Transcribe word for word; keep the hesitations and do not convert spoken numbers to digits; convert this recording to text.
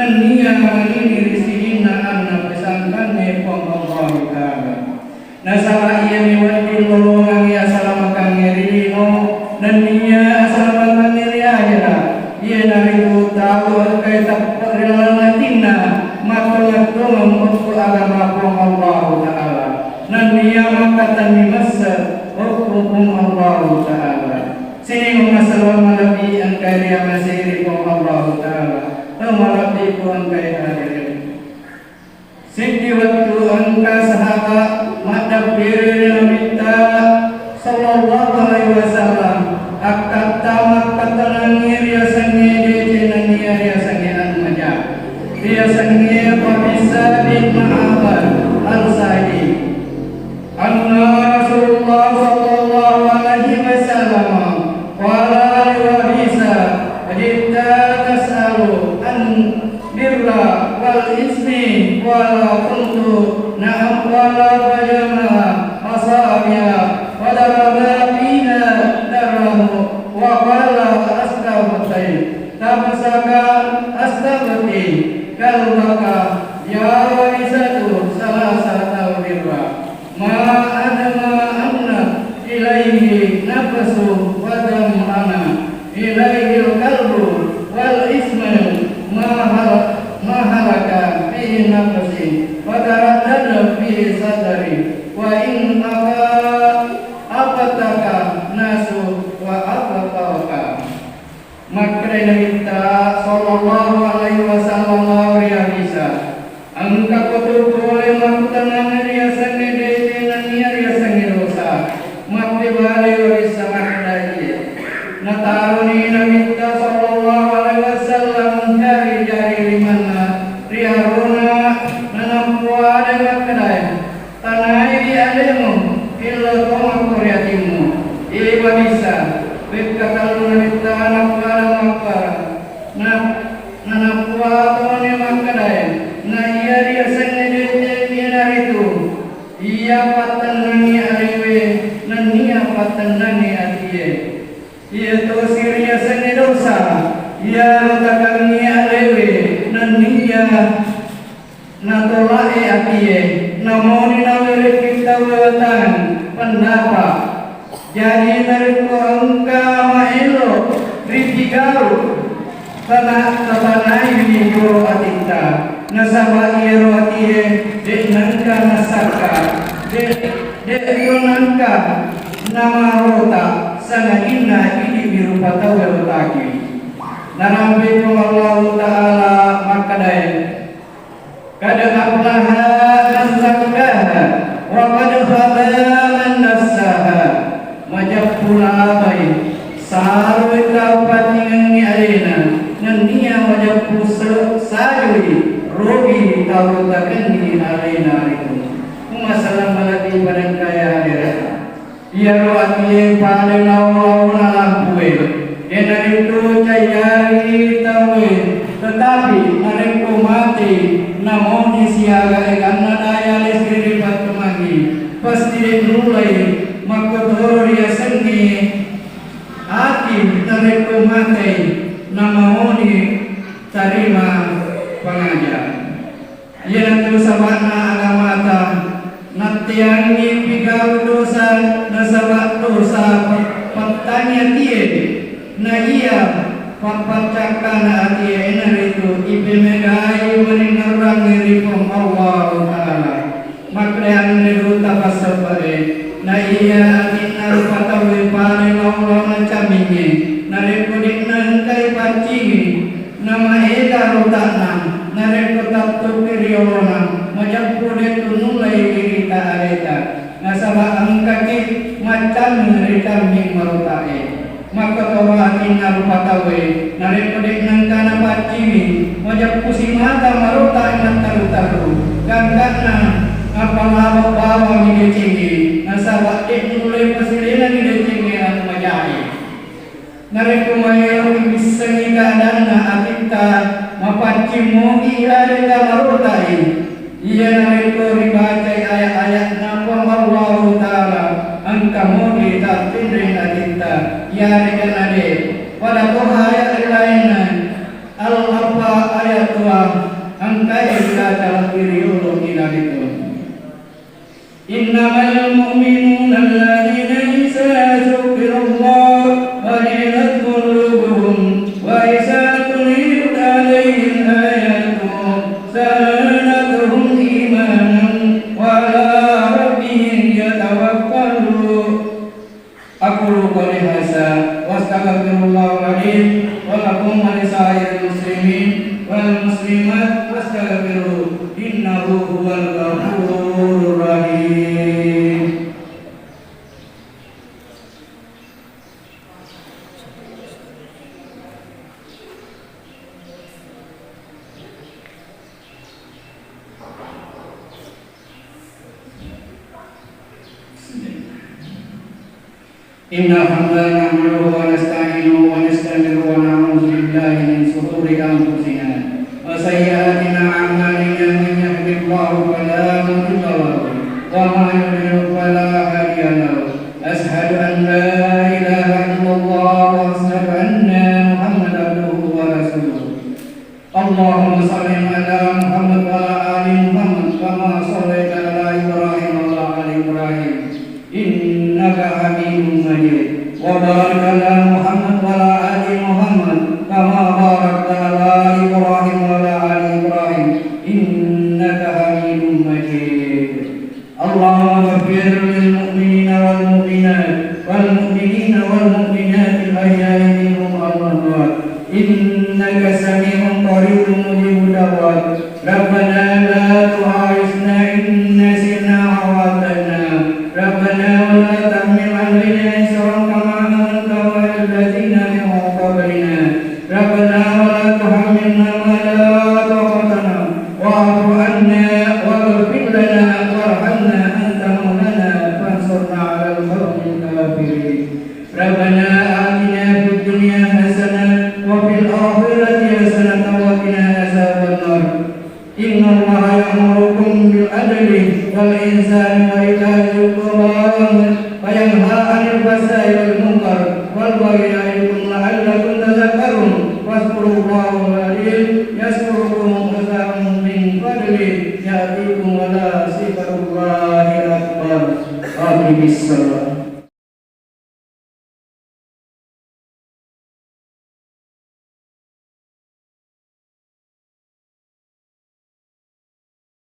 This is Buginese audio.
Nennia manini ri sininna anna pesangkangnge Puang Allahu Ta'ala. Nasaba iyami wedding lolongang iya salamakangnge ri lino, nennia salamakangnge ri ahera, iyanaritu tau engkai teppe ri lalenna atinna, mattongeng-tongeng okko agama Puang Allahu Ta'ala, nennia makkatenni messe okko Puang Allahu Ta'ala. Sining masalawang malebbi engkai riamasei ri Puang Allahu Ta'ala, tau malebbiku engkai hadere. Siddi wettu engka sahaba maddeppiri ri Nabitta sallallahu alaihi wasallam akkatta makkatenangi riasengnge deceng nennia riasengnge anu maja. Riasengnge Qabisa bin Ma'bad Al-Sa'idi. Anna Rasulullah sallallahu alaihi wasallam qala li Qabisa, "Aji'ta tas'alu an birra wal ismi?" Qala qultu, "Na'am." Qala fajama'a asabi'a fadaraba fiha darbahu wa qala, "Astabti nafsaka, astabti qalbaka, ya Qabisatu, salasa birra." Ma adma anna ilaihi nafsu wa dhama'ana ilaihil qalbu wal ismu ma hal-, ma halaka fihi nafsi wa taraddada fihi sadri wa in afa-, afataka nasu wa afataka. Makkeda Nabitta sallallahu alaihi wasallam lao ri Abisa, "Engkako tu pole makkutanangnge riasengnge deceng nennia riasengnge dosa?" Makkebali Abisa makkeda, "Iye." Nataroni Nabitta sallallahu alaihi wasallam jari-jari limanna ri arona, nanappuadai makkedae, "Tanaiwi alemu, illo tomako ri atimmu." Iye Abisa, wekka tellunna Nabitta nappada mappara. Na, nanappuatoni makkedae, na iya riasengnge deceng iyanaritu iya pattennangngi alewe nennia pattennangngi atie. Iya tosi riasengnge dosa iya rotakengngi alewe nennia natola'e atie, namoni nawerekki tau wewetang pendapa. Jadi narekko engka maelo ripigau, tana-, tatanaiwi jolo atitta, nasaba iyaro atie de' nengka nasakka, de-, de' to nengka namarota, sangadinna idi'mi rupa tau erotaki. Narampe Puang Allahu Ta'ala makkedae, "Qad aflaha man zakkaha, wa qad khaba man dassaha." Majeppu labai, saroi tau patingengngi alena, nennia majeppu se-, sajoi, rogi tau takenni alena ritu. Umassalang malebbi padengkaya hadirata. Iyaro atie pada lao-laona lampue, iyanaritu caiyari tauwe, tetapi narekko matei namoni siaga eganna daya listrik ripattumangi, pasti de' nullei makkotoro riasengnge ati narekko matei namoni tarima pangaja. Iyanatu saba'na agamata, natteangngi pigau dosa, nasaba dosa pe-, pettangi atie, na iya pappaccakkana atie, iyanaritu ipemegai maningerrangnge ri Puang Allahu Ta'ala. Makkeda anre duta passebbere, na iya atinna rupa tauwe pale lao-laona camingnge, narekko de'na engkai paccingi, namaega rota'na, narekko tattuki ri olona, majeppu de'tu nullei irita aleta, nasaba engkaki maccammi ri camming marota'e. Makkotoro atinna rupa tauwe, narekko de'na engka napaccingi, majeppu simata marota'e matteru-teru, gangkanna napalabo bawangi decengnge, nasaba de' nulle pasilenangi decengnge anu majae. Narekko maeloki missengngi keadaanna atitta, mapaccing mogi iarega marotai, iyanaritu ribacai ayat-ayatna Puang Allahu Ta'ala, engka mogi tattinreng atitta, iarega nade. Pada toha ayat ri lainna, al-, apa ayat Engkai ita talebbi riolo ilalikun. إنما المؤمنون الذين إذا ذكر الله وجلت قلوبهم وإذا تليت عليهم آياته زادتهم إيمانا وعلى ربهم يتوكلون. أقول قولي هذا وأستغفر الله العظيم ولكم ولسائر المسلمين والمسلمات فاستغفروه إنه هو الغفور الرحيم. إن الحمد لله نحمده ونستعينه ونستغفره ونعوذ بالله من شرور أنفسنا وسيئات أعمالنا. من يهد الله فلا مضل له ومن يضلل فلا هادي له. أشهد أن لا إله إلا الله وأشهد أن محمدا عبده ورسوله. اللهم صل على محمد وعلى آل محمد كما صليت على إبراهيم وعلى آل إبراهيم إنك حميد مجيد. وبارك على محمد وعلى آل محمد كما باركت على إبراهيم وعلى آل إبراهيم إنك حميد مجيد. اللهم اغفر للمؤمنين والمؤمنات والمؤمنين والمؤمنات الأحياء منهم والأموات إنك سميع قريب مجيب الدعوات. ربنا لا تؤاخذنا إن نسينا أو أخطأنا. ربنا ولا تحمل علينا إصرا كما حملته على الذين من قبلنا. ربنا ولا تحملنا ما لا طاقة لنا واعف عنا واغفر لنا وارحمنا أنت مولانا فانصرنا على القوم الكافرين. ربنا آتنا في الدنيا حسنة وفي الآخرة حسنة وقنا عذاب النار. إن الله يأمركم بالعدل والإحسان وإيتاء ذي القربى وينهى عن الفحشاء والمنكر والبغي يعظكم لعلكم تذكرون. فاذكروا الله العظيم يذكركم واسألوه من فضله يأتكم ولذكر الله أكبر. أقم الصلاة.